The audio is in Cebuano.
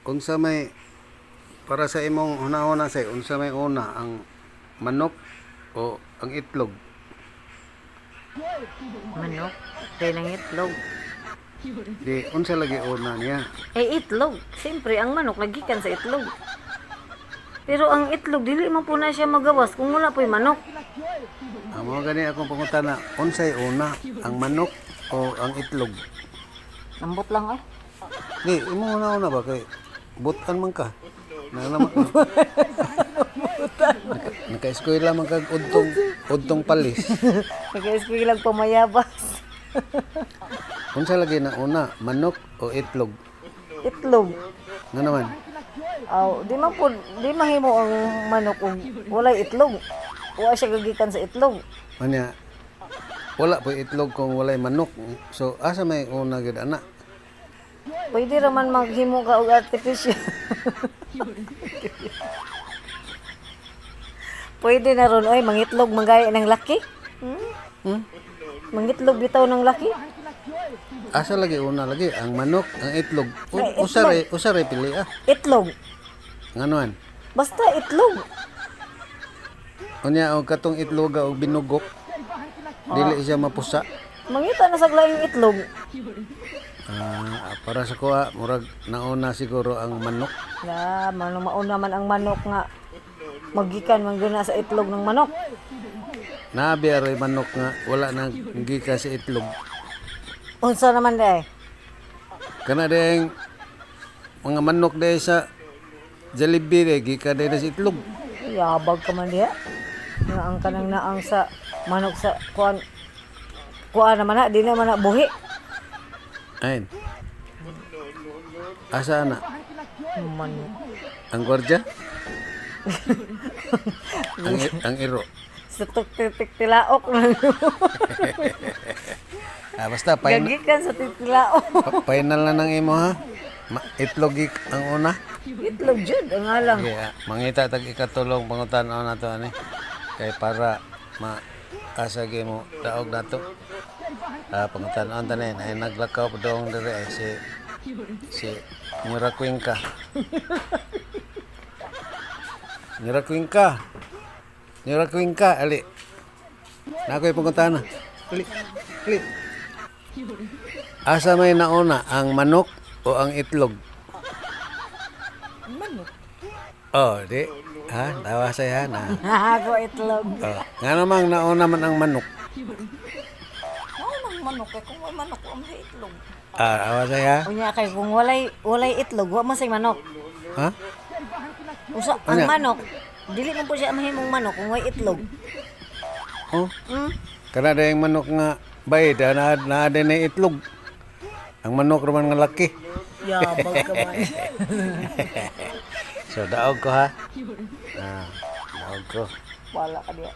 Unsa may, para sa imong hunahuna, say, unsa may una, ang manok o ang itlog? Manok. Kay nang itlog. Di unsa lagi una niya? Eh, itlog. Siyempre, ang manok nagikan sa itlog. Pero ang itlog, dili man po na siya magawas kung wala po'y manok. Ang mga gani akong pangutana, unsay una, ang manok o ang itlog? Lambot lang ay. Di imong hunahuna ba, kay butan man ka. Na naman. Naka-eskwela man kag udtong udtong palis. Nag-eskwela pamayabas. Unsa lagi na una, manok o itlog? Itlog. Nga naman? Aw, di man po, di mahimo ang manok kung walay itlog. Wa siya gagikan sa itlog. Manya, wala po itlog kung walay manok. So asa may una gid ana? Pwede ra man maghimo ka og artificial. Pwede na ron, oy, mangitlog manggaya ng laki. Hmm? Hmm? Mangitlog bitaw ng laki. Asa lagi una lagi, ang manok, ang itlog? Ay, itlog. Usa ray pili ah. Itlog. Nganon? Basta itlog. Unya og katong itloga og binugok, dili siya mapusa. Mangita na sa laing itlog. Ah, para sa kuha, murag nauna siguro ang manok. La, mano mauna man ang manok nga magikan man gyud na sa itlog ng manok. Naabi aroy manok nga wala na gika sa itlog. Unsa naman day? Kana ding mga manok day sa Jollibee day gika day na sa itlog. Yabag ka man diha. Nga ang kanang naang sa manok sa kuan kuan naman na, di naman na buhi. Ayun. Asa na? Manok. Ang gwardya? Ang iro. Sa tuktik tilaok na. Ah, basta final, Gagikan sa tilaok. final na ng imo ha. Itlog ang una. Itlog jud ang alang. Okay, ah, mangita tag ikatulong pangutan-on nato ani. Kay para ma asa gyud mo daog nato. Ah, pangutan-on tanin ay naglakaw pa dong dire ay si si Nyura Cuenca. Nyura Cuenca. Nyura Cuenca, ali. Na ako'y pangutana. Ali. Ali. Asa may nauna, ang manok o ang itlog? Manok. Oh, di. Ha, tawa saya na. Ako itlog. Oh, nga namang nauna man ang manok. Ang manok kay kung way manok wa may itlog. Ah, awa saya. Unya kay kung walay walay itlog wa man say manok. Ha? Usa ang Unya. manok dili man po siya mahimong manok kung way itlog. Oh, kana dayang manok nga bay da na na din na itlog. Ang manok raman nga laki. Yabag ka man. So daog ko ha. Ah, daog ko. Wala ka diya.